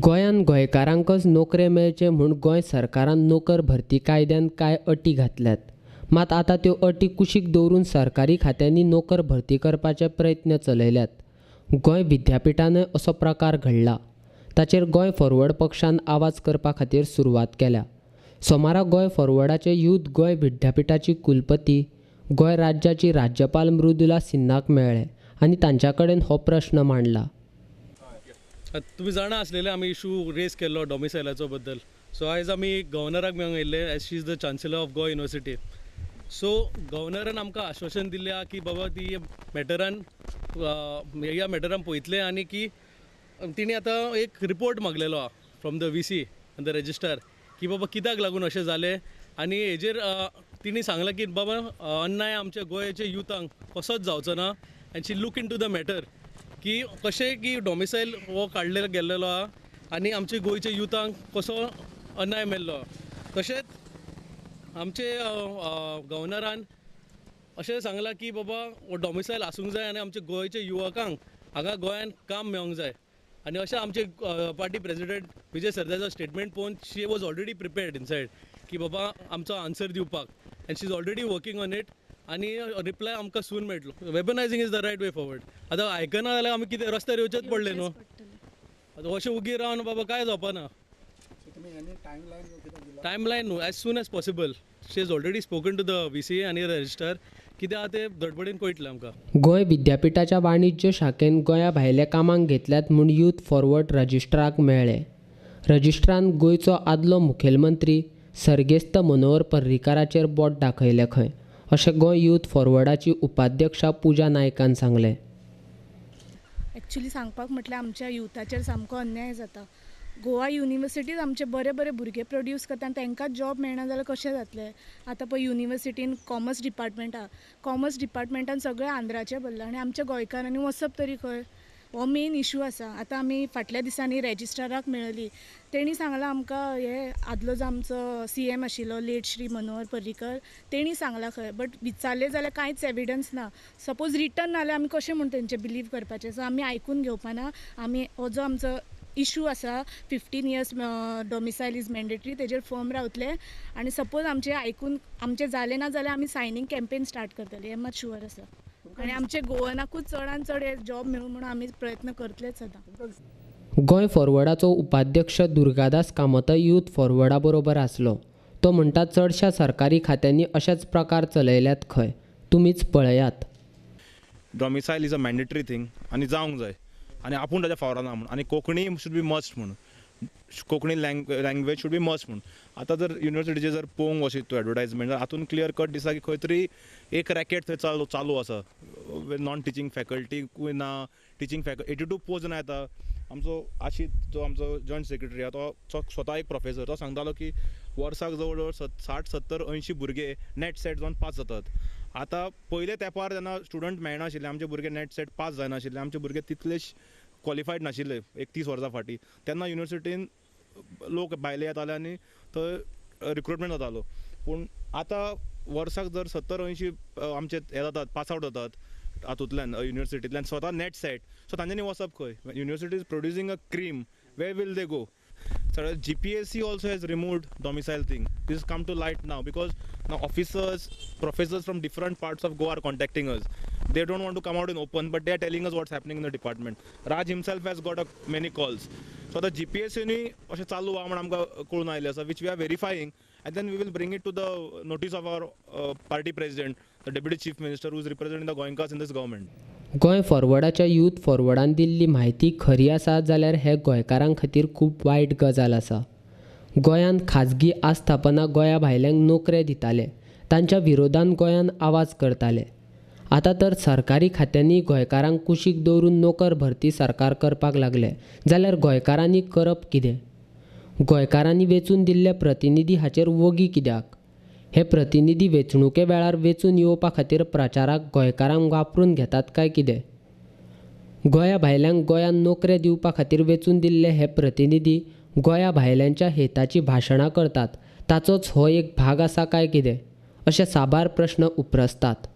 गोंयांत गोंयकारांकच नोकरे मेळचे म्हूण गोंय सरकारान नोकर भरती कायद्यान कांय अटी घातल्यात. मात आतां त्यो अटी कुशीक दवरून सरकारी खात्यांनी नोकर भरती करपाचे प्रयत्न चलयल्यात. गोंय विद्यापिठानय असो प्रकार घडला. ताचेर गोंय फॉरवर्ड पक्षान आवाज करपा खातीर सुरवात केल्या. सोमारा गोंय फॉरवर्डाचे यूथ गोंय विद्यापिठाची कुलपती गोंय राज्याची राज्यपाल मृदुला सिन्हाक मेळ्ळे आनी तांच्या कडेन हो प्रश्न मांडला. तुमी जाणा आसलेले आमी इशू रेज केल्लो डॉमिसायलाचो बद्दल. सो आयज आमी गव्हर्नराक मेळोंक येयल्ले as she is the chancellor of Goa University. So गव्हर्नरान आमकां आश्वासन दिल्लें आहा की बाबा ती मॅटरान ह्या मॅटरान पळयतले आनी की तिणें आतां एक रिपोर्ट मागलेलो आहा from the VC आनी the registrar की बाबा कित्याक लागून अशें जालें आनी हेजेर तिणें सांगलां की बाबा अन्याय आमच्या गोंयच्या युथांक कसोच जावचो ना आनी she look into the matter की कशें की डॉमिसायल हो काडलेलो गेल्लेलो आहा आनी आमच्या गोंयच्या युथांक कसो अन्याय मेल्लो आहा. तशेंच आमचे गव्हर्नरान अशें सांगलां की बाबा हो डॉमिसायल आसूंक जाय आनी आमच्या गोंयच्या युवकांक हांगा गोंयांत काम मेळोंक जाय. आनी अशें आमचे party president Vijay Sardesai statement पळोवन she was already prepared inside की बाबा आमचो आन्सर दिवपाक and she is already working on it आनी रिप्लाय आमकां सून मेळटलो. Weaponising is the right way forward. आतां आयकना जाल्यार आमी कितें रस्त्यार येवचेच पडलें न्हू. आतां अशें उगी रावन बाबा कांय जावपा ना. टायमलायन न्हू, as soon as possible. She has already spoken to the VC आनी रजिस्ट्रार कितें आहा तें धडपडीन कळटलें आमकां. गोंय विद्यापिठाच्या वाणिज्य शाखेन गोंया भायले कामांक घेतल्यात म्हूण यूथ फॉरवर्ड रजिस्ट्राक मेळ्ळे. रजिस्ट्रान गोंयचो आदलो मुखेलमंत्री सर्गेस्त मनोहर पर्रीकाराचेर बोट दाखयलें खंय अशें गोंय यूथ फॉरवर्डाची उपाध्यक्षा पूजा नायकान सांगलें. एक्चुली सांगपाक म्हटल्यार आमच्या युथाचेर सामको अन्याय जाता. गोवा युनिवर्सिटीज आमचे बरे बरे भुरगे प्रोड्यूस करता आनी तांकांच जॉब मेळना जाल्यार कशें जातलें. आतां पळय युनिवर्सिटीन कॉमर्स डिपार्टमेंट आहा, कॉमर्स डिपार्टमेंटान सगळे आंध्राचे भरला आनी आमच्या गोंयकारांनी वचप तरी खंय, हो मेन इशू आसा. आतां आमी फाटल्या दिसांनी रजिस्ट्राराक मेळ्ळी, तेणी सांगलां आमकां हे आदलो जो आमचो CM आशिल्लो लेट श्री मनोहर पर्रीकर तेणी सांगलां खंय, बट विचारलें जाल्यार कांयच एविडन्स ना. सपोज रिटर्न ना जाल्यार आमी कशें म्हूण तेंचें बिलीव करपाचें. सो आमी आयकून घेवपाना. आमी हो जो आमचो इशू आसा 15 years domicile is mandatory तेजेर फर्म रावतले आनी सपोज आमचें आयकून आमचें जालें ना जाल्यार आमी सायनींग कॅम्पेन स्टार्ट करतले हें मात शुअर आसा. आनी आमचे गोवनाकूच चडान चड हे जॉब मेळूं म्हणून आमी प्रयत्न करतलेच सदां. गोंय फॉरवर्डाचो उपाध्यक्ष दुर्गादास कामतय यूथ फॉरवर्डा बरोबर आसलो. तो म्हणटा चडश्या सरकारी खात्यांनी अशेच प्रकार चलयल्यात खंय, तुमीच पळयात. Domicile is a mandatory thing आनी जावंक जाय आनी आपूण ताच्या फावराना म्हूण आनी कोंकणी should be must म्हूण, Konkani language should be must म्हूण. आतां जर युनिवर्सिटीचेर जर पळोवंक वचत तूं एडवर्टायजमेंट जाल्यार हातून क्लियर कट दिसता की खंय तरी एक रॅकेट थंय चालू आसा. नॉन टिचींग फॅकल्टीकूय ना, टिचींग फॅकल्टी 82 पोस्ट जाणां येता. आमचो आशीत जो आमचो जॉयंट सेक्रेटरी आहा तो स्वता एक प्रोफेसर, तो सांगतालो की वर्साक जवळ जवळ 60, 70, 80 भुरगे नेट सेट जावन पास जातात. आतां पयले तेंपार जेन्ना स्टुडंट मेळनाशिल्ले, आमचे भुरगे नेट सेट पास जायनाशिल्ले, आमचे भुरगे तितले क्वॉलिफायड नाशिल्ले एक 30 वर्सां फाटीं, तेन्ना युनिवर्सिटीन लोक भायले येताले आनी थंय रिक्रुटमेंट जातालो. पूण आतां वर्साक जर 70, 80 आमचे हे जातात, पास आवट जातात हातूंतल्यान युनिवर्सिटींतल्यान स्वता नेट सेट, सो तांच्यांनी वचप खंय? University is producing a cream, where will they go? GPSC also has removed domicile thing. This has come to light now because now officers, professors from different parts of Goa are contacting us. They don't want to come out in open, but they are telling us what's happening in the department. Raj himself has got many calls. So the GPSC ni अशें चालू आहा म्हण आमकां कळून आयलें आसा, which we are verifying, and then we will bring it to the notice of our party president, the deputy chief minister who is representing the Goenkas in this government. Goa फॉरवर्डाच्या youth फॉरवर्डान दिल्ली म्हायती खरी आसा जाल्यार हे गोंयकारां खातीर खूब वायट गजाल आसा. गोंयांत खाजगी आस्थापनां गोंया भायल्यांक नोकरे दिताले, तांच्या विरोधान गोंयांत आवाज करताले. आतां तर सरकारी खात्यांनी गोंयकारांक कुशीक दवरून नोकर भरती सरकार करपाक लागले जाल्यार गोंयकारांनी करप कितें? गोंयकारांनी वेंचून दिल्ले प्रतिनिधी हाचेर वोगी कित्याक? हे प्रतिनिधी वेंचणुके वेळार वेंचून येवपा खातीर प्रचाराक गोंयकारांक वापरून घेतात काय कितें? गोंया भायल्यांक गोंयांत नोकरे दिवपा खातीर वेंचून दिल्ले हे प्रतिनिधी गोंया भायल्यांच्या हेताची भाशणां करतात, ताचोच हो एक भाग आसा काय कितें? अशे साबार प्रश्न उप्रासतात.